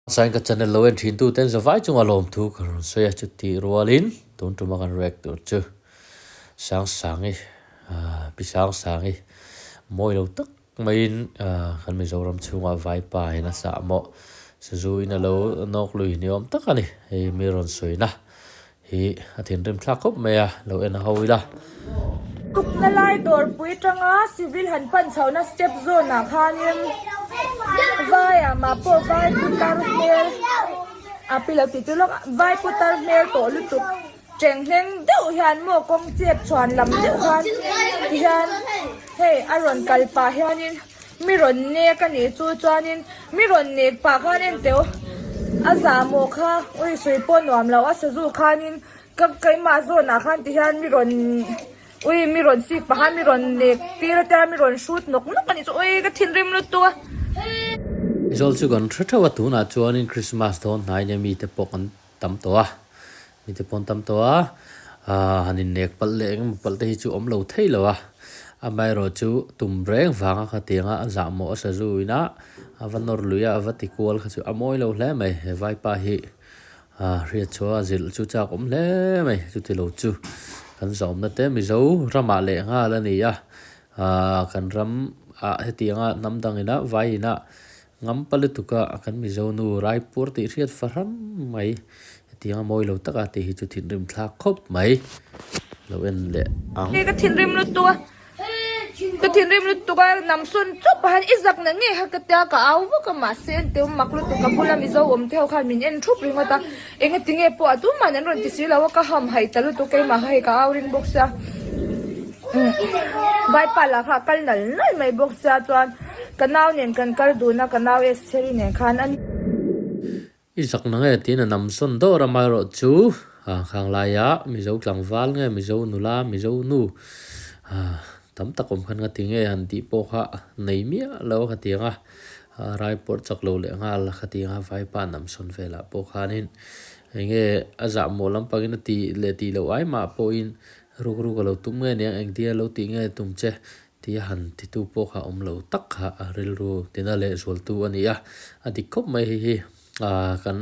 Sain ka channel lo en thin tu ten zavai chunga lawmthu ka rawn sawi a, chutih rualin tun tuma kan react tur chu Sangsangi Pi Sangsangi mawi lo tak maiin kan Mizoram chhunga Vaipa in a sah mawh sazu in a lo nawk lui ni awm tak a ni, hei mi rawn sawina hi a thinrim thlak khawp mai a, lo en ho ila. Tukna lai dawrpui tanga civil han pan chhohna step zawn ah khanin vai ah mah pawh vai putar hmel a pi lo tih chu lawk vai putar hmel tawh lutuk teng hleng deuh hian maw kawng chep chhuan lam deuh khan tihian hei a rawn kal pah hianin. Mi rawn nek a nih chu chuanin mi rawn nek pah khan en teuh a zahmawh kha ui sawi pawh nuam lo a sazu khanin ka keimah zawnah khan ti hian mi rawn ui mi rawn sik pah khan mi rawn nek tir a tia mi rawn hrut nawk nawk a nih chu ui ka thinrim lutuk a. Aizawl chu kan hre theuh a tunah chuanin Christmas dawn hnai nia mite pawh kan tam tawh a, mite pawh an tam tawh a, aah han innek palh leh engemaw palh te hi chu awm lo thei lo a, amaherawh chu tum reng vanga khatianga a zahmawh a sazu ina a va nawr lui a, a va ti kual kha chu a mawi lo hle mai, he vaipa hi aah hriat chhuah a zilh chu chak awm hle mai, chuti lo chu kan zawmna te Mizo ramah leh nghal a ni a, aah kan ram ah hetianga hnam dang ina vai ina Ngam pa lutuk a, kan Mizo nu Raipur tih hriat fahram mai. Hetiang a mawi lo taka tih hi chu thinrim thlak khawp mai. Lo en leh ang. Ka thinrim lutuk a, ka thinrim lutuk a, namsawn chawp ah hian i zak na nge kha ka tia ka au vak a mahse en teu mak lutuk ka bula Mizo awm te ho khan min en thup ringawt a, engati nge pawh a tumah an rawn ti si lo a ka ham haih ta lutuk keimah kha hei ka au ring bawk sia. Vaipa lah kha a kal nal nal mai bawk sia chuan ka nau nen kan kal dun a ka nau Estheri nen khan a ni. I zak na nge tiin a nam sawn dawr a amaherawh chu khang laia Mizo tlangval nge Mizo nula Mizo nu tam tak awm khan ngati nge han tih pawh kha nei miah lo a khatiang a Raipawr chak lo leh nghal a khatiang a Vaipa nam sawn velah pawh khanin enge a zahmawh lampangin a tih leh tih loh ai mah pawhin Ruk ruk a lo tum nge nia, engtia lo tih nge tum che tia han titu pawh kha awm lo tak kha a rilru tina leh zualtu a ni a, a dik khawp mai hei hi. Kan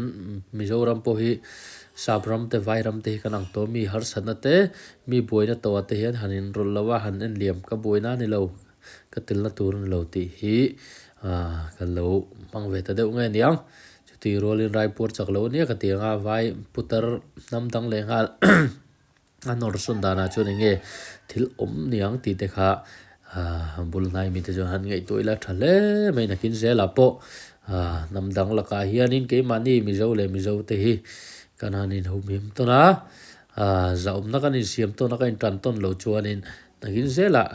Mizoram pawh hi Sap ram te Vai ram te hi kan ang tawh mi harsatna te mi buaina tawhah te hian han inrawlh lo a, han enliam ka buaina a ni lo, ka telna tur a ni lo tih hi kan lo hmang ve ta deuh nge niang. Chutih rualin Raipur chak lo ania ka ti ang a, Vai putar hnam dang leh nghal. A nawr sawn danah chuan eng nge thil awm niang tih te kha bul hnai mite chuan han ngaihtuah ila tha hle mai nakin zelah pawh hnam dang lakah hianin keimahni Mizo leh Mizo te hi kan han inhumhim tawn a, zahawmna kan insiam tawn a, kan intan tawn loh chuanin nakin zelah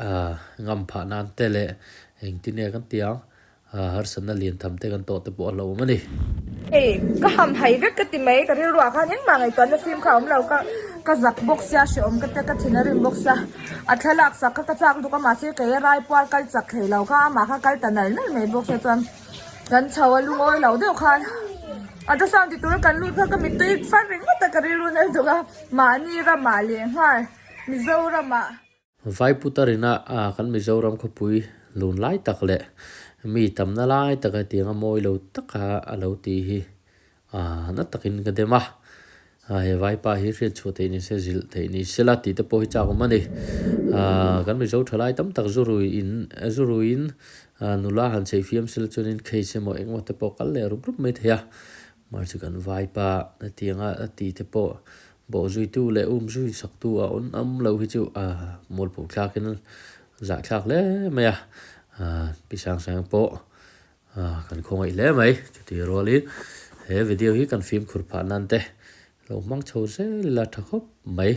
ngam phah nan te leh engtin nge kan ti ang. Harsatna lian tham te kan tawh te pawh a hlauhawm a ni. Hei, ka ham hai vek ka ti mai, ka rilruah khan engmah ngaihtuahna fim kha a awm lo, ka ka zak bawk sia, hrehawm ka tia, ka thin a rim bawk sia, a thlalak sak kha ka chak lutuk a, mahse kei a raipuar kal chak thei lo kha, amah kha kal ta nal nal mai bawk sia chuan kan chho a lungawi lo deuh khan a chasang ti tura kan lut kha ka mittui far ringawt a, ka rilru nal tuk a, mahni ramah leh nghal Mizoramah. Vaiputarina kan Mizoram khawpui lun lai tak leh mi tamna lai taka hetianga mawi lo taka a lo tih hi na takin ka dem a, he vaipa hi hriat chhuah theih ni se zilh theih ni se la tih te pawh hi chak awm a ni. Kan Mizo thalai tam tak zu rui in zu ruiin nula han chei fiam se la chuanin case emaw engemaw te pawh kal leh rup rup mai thei a, Mahse kan vaipa hetianga a tih te pawh bawh zuitu leh um zui saktu a awm awm lo hi chu a mualpho thlakin zahthlak hle mai a, pi sang sang pawh kan khawngaih hle mai. Chutih rualin he video hi kan fimkhur phah nan te lo hmang chho zel ila tha khawp mai.